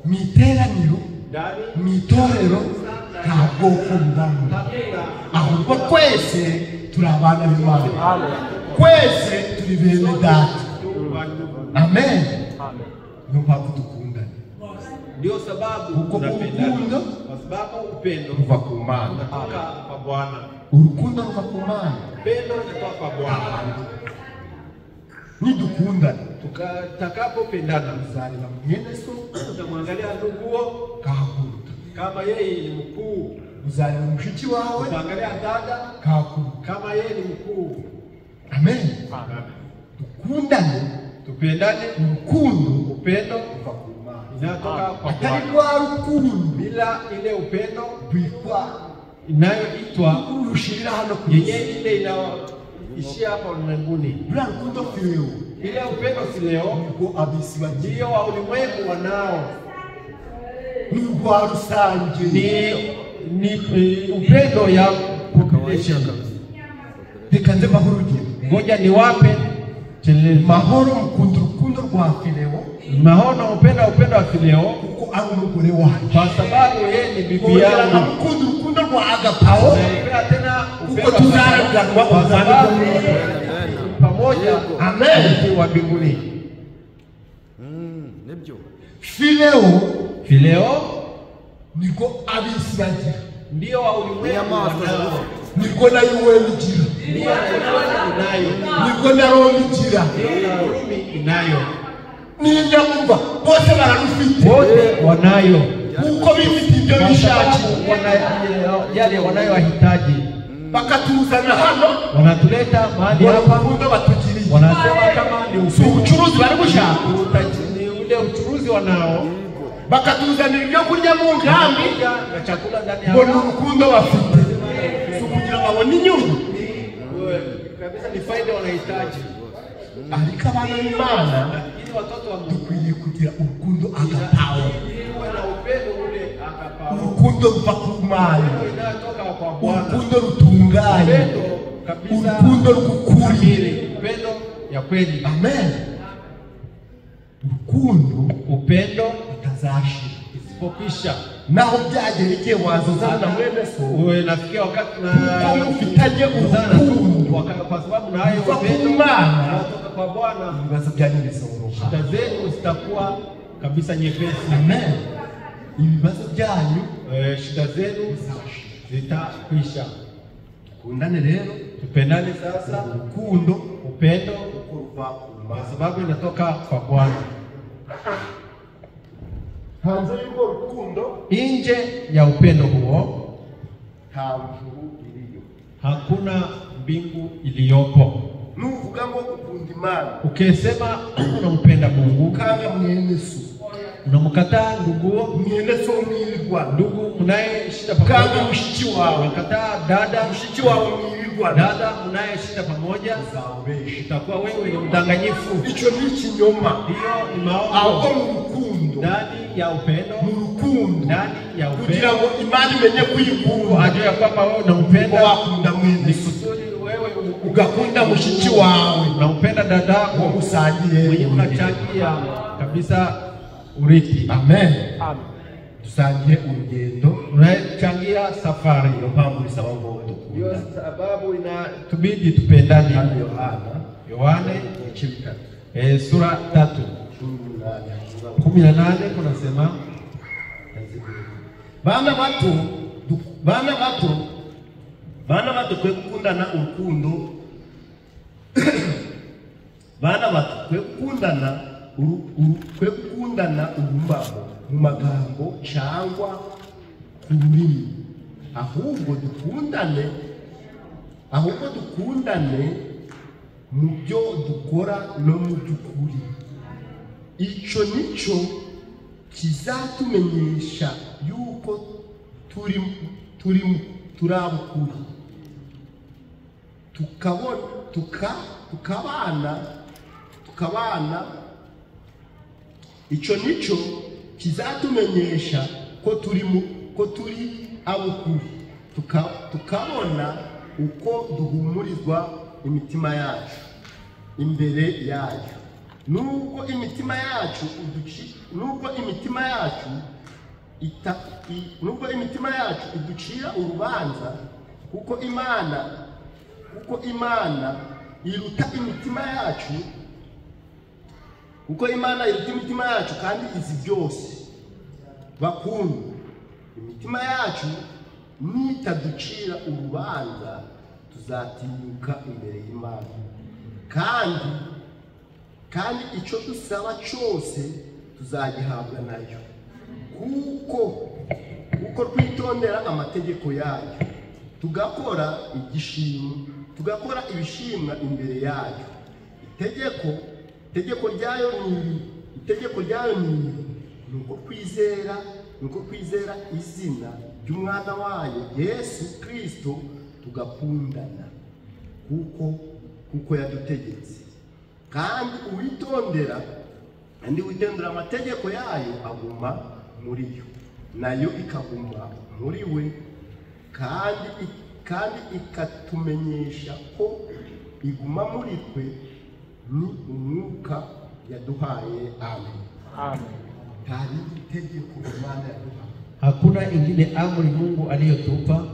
Mu iteraniro, mu itorero nta bwoko bubamo, ahubwo twese turi abana b'Imana, twese turi bene data. Amen. Niyo mpamvu dukundana, ndio sababu kuko urukundo kwa sababu upendo ruva ku Mana. Unatoka kwa Bwana. Urukundo ruva ku Mana, upendo unatoka kwa Bwana. Nidukundana, tutakapopendana, tuzareba mwene so, tutamwangalia nduguo kahakuruta kama yeye ni mkuu, uzareba mushiki wawe utaangalia dada kahakuruta kama yeye ni mkuu. Amen. Dukundane, tupendane. Urukundo, upendo ruva ku Mana, inatoka kwa atari Bwana. rwa rukundo Bila ile upendo rwitwa inayoitwa rushirira hano ku yenye isi, ile inaishia hapa ulimwenguni. ruriya rukundo fileo, Ile upendo fileo nirwo ab'isi bagira, ndio wa ulimwengu wanao, ni urwa rusange, ni upendo ya population. Reka nze mbahe urugero. Ngoja niwape chelelezo. Mahoro mukunda urukundo rwa fileo, Mahoro upenda upendo wa fileo kuko ari umugore wanjye, kwa sababu yeye ni bibi Nkongera yangu. nkamukunda urukundo rwa agapao, Naipenda tena kuko upendo wa tuzaraganwa kwa ubwami sababu bwo mu ijuru. pamoja. Amen. Wa mbinguni. Nibyo. Fileo, Fileo niko ab'isi bagira, ndio wa ulimwengu wanao, Nirwo na UN igira, nirwo na Roma igira, inayo. N'inyamumva bose bararufite, wote wanayo, kuko bifite ibyo bishakiye, yale wanayohitaji. Bakatuzana hano, wanatuleta mahali hapa, batugiriye, wanasema kama ni ubucuruzi bari gushaka, ni ule uchuruzi wanao, bakatuzanira ibyo kurya mu nkambi na chakula ndani ya ngo ni urukundo bafite, si ukugira babone inyungu kabisa, ni faida wanahitaji. Ariko abana b'Imana dukwiye kugira urukundo agapawo, urukundo ruva ku Mana, urukundo rutunganye, urukundo rw'ukuri, amen. Urukundo, upendo utazashira isipokwisha. Naho byagera igihe wazozana na mwene so, unafikia wakati na kuko mufitanye urukundo kwa sababu nayo upendo Imana kutoka kwa Bwana, ibibazo byanyu bizoroha, shida zenu zitakuwa kabisa nyepesi. Amen. Ibibazo byanyu, shida zenu zitakwisha. Tukundane rero, tupendane sasa, urukundo, upendo kuva kwa sababu inatoka kwa Bwana. Hanze y'urwo rukundo, nje ya upendo huo, nta juru iriyo, hakuna mbingu iliyopo. Nuvuga ngo ukunda Imana, ukisema unampenda Mungu, ukanga mwene so, unamkataa ndugu, mwene so mwirirwa, ndugu mnayeshinda pamoja, ukanga mushiki wawe, unakataa dada, mushiki wawe mwirirwa, dada mnayeshinda pamoja, utakuwa wewe ni mdanganyifu. Ico ni ikinyoma, hiyo ni maongo. Ahubwo mu rukundo, ndani ya upendo, mu rukundo, ndani ya upendo, kugira ngo Imana imenye kuyikunda, ajue ya kwamba wewe unampenda, wakunda mwene so, wewe ugakunda mushiki wawe, unampenda dadako, musangiye, mwenye unachangia kabisa urithi. Amen. Amen. Dusangiye urugendo, unachangia safari. Niyo mpamvu bisaba ngo Ndio sababu inatubidi tupendane. Yohana sura 3 18 kunasema bana bato kwe gukundana urukundo, bana bato kwe gukundana kwe gukundana urumbabo mu magambo cyangwa ku rurimi, ahubwo dukundane mu byo dukora no mu by'ukuri. Ico nico kizatumenyesha yuko turi turabukuri, tukabana. Ico nico kizatumenyesha ko turi abukuri, tukabona uko duhumurizwa imitima yacu imbere yayo. Nubwo imitima yacu iducira urubanza, kuko Imana iruta imitima yacu, kandi izi byose. Bakundwa, imitima yacu nitaducira urubanza, tuzatinyuka imbere y'Imana, kandi icyo dusaba cyose tuzagihabwa nayo, kuko twitondera amategeko yayo, tugakora ibishimwa imbere yayo. Itegeko ryayo ni nuko kwizera izina ry'umwana wayo Yesu Kristo, tugakundana kuko yadutegetse. Kandi uwitondera amategeko yayo aguma muri yo, nayo ikaguma muri we, kandi ikatumenyesha ko iguma muri twe ni umwuka yaduhaye. Amen. Amen. Hakuna ingine amri Mungu aliyotupa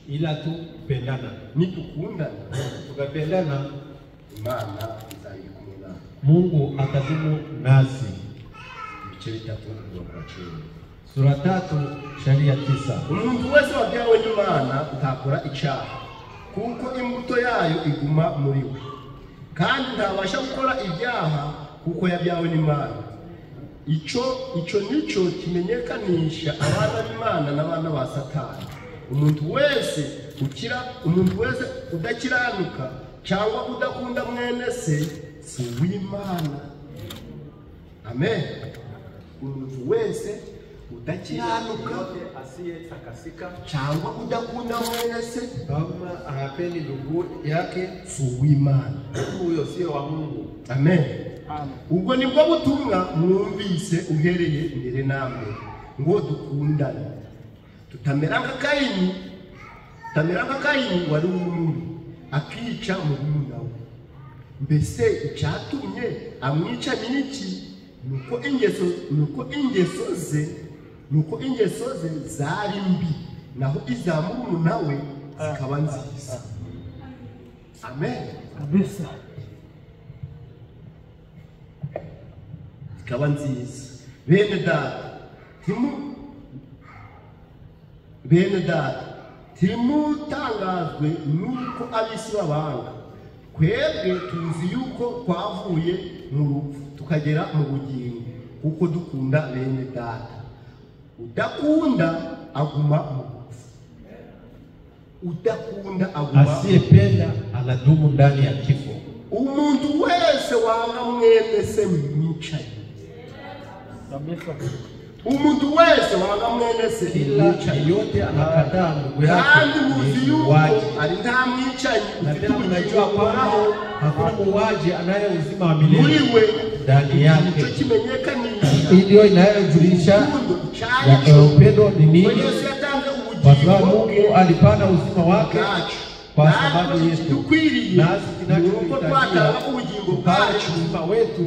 ila tu pendana. Tukapendana, Mungu atadumu nasi. Sura 3 shairi ya 9. Umuntu wese wabyawe n'Imana ntakora icyaha, kuko imbuto yayo iguma muri we, kandi ntabasha gukora ibyaha kuko yabyawe n'Imana. Icyo nicyo kimenyekanisha abana b'Imana n'abana ba Satani. Umuntu wese udakiranuka cyangwa udakunda mwene se si uw'Imana. Amen. Umuntu wese udakiranuka asiyetakasika cyangwa udakunda mwene se kama hapendi ndugu yake si uw'Imana, huyo sio wa Mungu. Amen. Ubwo nibwo butumwa mwumvise uhereye mbere na mbere, ngo dukundane, tutamera nka Kayini wari w'umubi akica murumuna we. Mbese icyatumye amwica ni iki? Nuko ingeso ze zari mbi, naho iza murumuna we zikaba nziza. Amen. Kabisa. Zikaba nziza. Bene data ntimutangazwe nuko ab'isi babanga. Twebwe tuzi yuko twavuye mu rupfu tukagera mu bugingo, kuko dukunda bene data. Udakunda aguma mu rupfu. Udakunda aguma. Asiyependa anadumu ndani ya kifo. Umuntu wese wanga mwene se mwicaye. Umuntu wese wanga mwene se kila yeyote anakataa ndugu yake, kandi muzi yuko ari nta mwicanyi ufite ubugingo buhoraho, hakuna muuaji anaye uzima wa milele muri we ndani yake. Icyo kimenyekanisha, ndio inayojulisha upendo ni nini, kwa sababu Mungu alipana uzima wake kwa sababu yetu, nasi kinachohitajia uzima wetu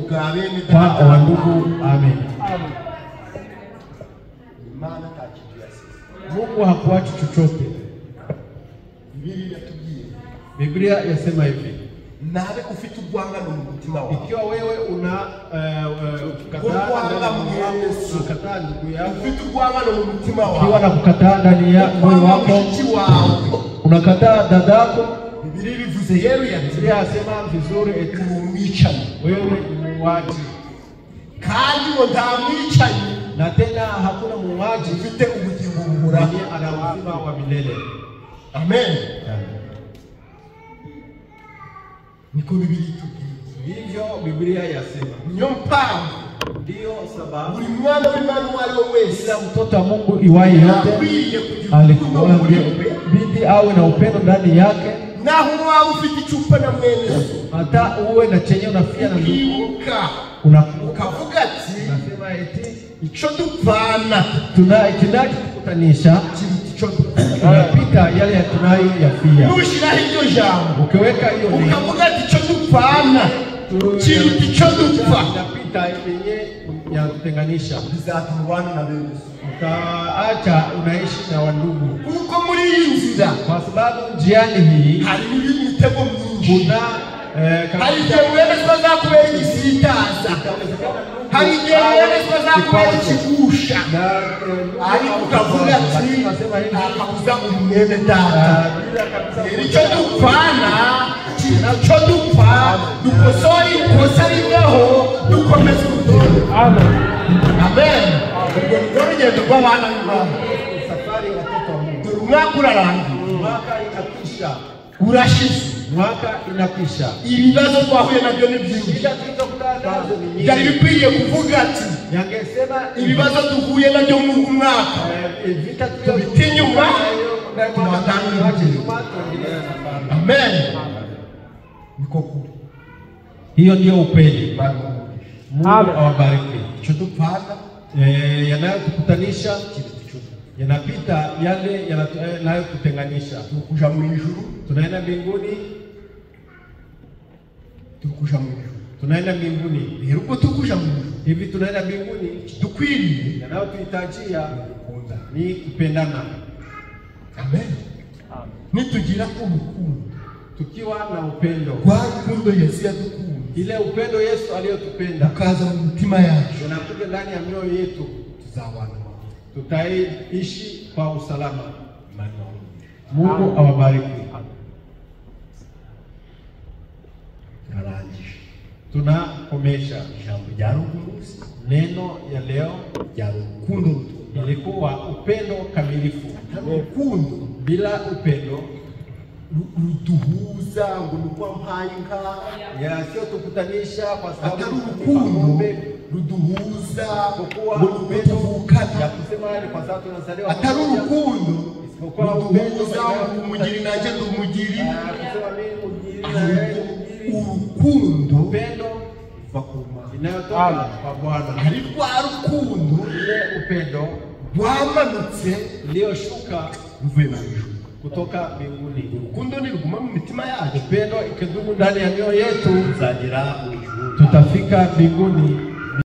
kwa wandugu. Amen. Mungu hakuachi chochote. Biblia yasema hivi: nawe ufite urwangano mu mutima wawe, ikiwa wewe una kukataa ndugu yako, ufite urwangano mu mutima wawe, ikiwa na kukataa ndani ya moyo wako, unakataa dadako. Biblia bivuze yeru ya Biblia yasema vizuri eti umwicanyi, wewe ni muuaji, kandi ngo nta mwicanyi na tena hakuna muuaji ufite ubugingo buhoraho, ana uzima wa milele. Amen. Niko Biblia itubwiye. Hivyo Biblia yasema. Niyo mpamvu, ndio sababu buri mwana w'Imana uwo ari we wese, kila mtoto wa Mungu iwaye yote alikuwa bidi awe na upendo ndani yake, naho waba ufite icupa na mwene so, hata uwe na chenye unafia na ndugu, ukavuga ati, unasema eti ico dupfana tunachotukutanisha tunapita yale tunayoyafia. Nushiraho iryo jambo, ukiweka hiyo neno, ukavuga ati ico dupfana kiruta ico dupfa, tunapita yenye yatutenganisha, bizatuma na bene so, utaacha unaishi na wandugu. Kuko muri iyi nzira, kwa sababu njiani hii harimo imitego myinshi, kuna hari igihe mwene so azakubera igisitaza, hari igihe mwene so azakubera ikigusha, ariko ukavuga ati nta umwene data. Icyo dupfana, icyo dupfa, dukosora ikosa rimweho, dukomeza urugendo. Amen. Urwo ni rugendo rw'abana b'Imana. Dore umwaka urarangiye, mwaka inakwisha, urashize, mwaka inakwisha. Ibibazo twahuye nabyo ni byinshi, byari bikwiriye kuvuga ati yangesema ibibazo duhuye nabyo muri uyu mwaka tubite inyuma, tubatangire urugendo. Amen. Niko kuri. Hiyo ndio ukweli. Mungu awabariki. Icyo dupfana yanayotukutanisha yanapita yale yanayotutenganisha. Tukuja mu ijuru, tunaenda mbinguni, tukuja mu ijuru, tunaenda mbinguni. Rero ubwo tukuja mu ijuru, hivi tunaenda mbinguni, dukwiriye yanayotuhitajia ni kupendana. Amen. Nitugira urukundo, tukiwa na upendo, rwa rukundo Yesu yadukunda, ile upendo Yesu aliyotupenda ukaza mu mitima yacu, unakuja ndani ya mioyo yetu, tuzabana, Tutaishi kwa usalama. Mungu awabariki. Turarangije. Tunakomesha. Ijambo ryari umunsi. Neno ya leo Ryari urukundo rutunganye. Ilikuwa upendo kamilifu. Atari urukundo Bila upendo ruduhuza ngo ni uko wampaye inka. Yasiyotukutanisha kwa sababu Atari urukundo ng'ombe, ruduhuza isipokuwa ngo ni uko upendo tuvukana. Ya kusema ni kwa sababu tunazaliwa Atari pamoja. urukundo Isipokuwa upendo ruduhuza ngo umugiri nanjye ndi umugiri. Kusema mimi mugiri na yeye mugiri. Urukundo Upendo ruva ku Mana. inayotoka kwa Bwana. Ari rwa rukundo Ile upendo rwamanutse iliyoshuka ruvuye mu ijuru. Kutoka mbinguni. Urukundo niruguma mu mitima yacu, Upendo ikidumu ndani ya mioyo yetu, tuzagera mu ijuru. Tutafika mbinguni.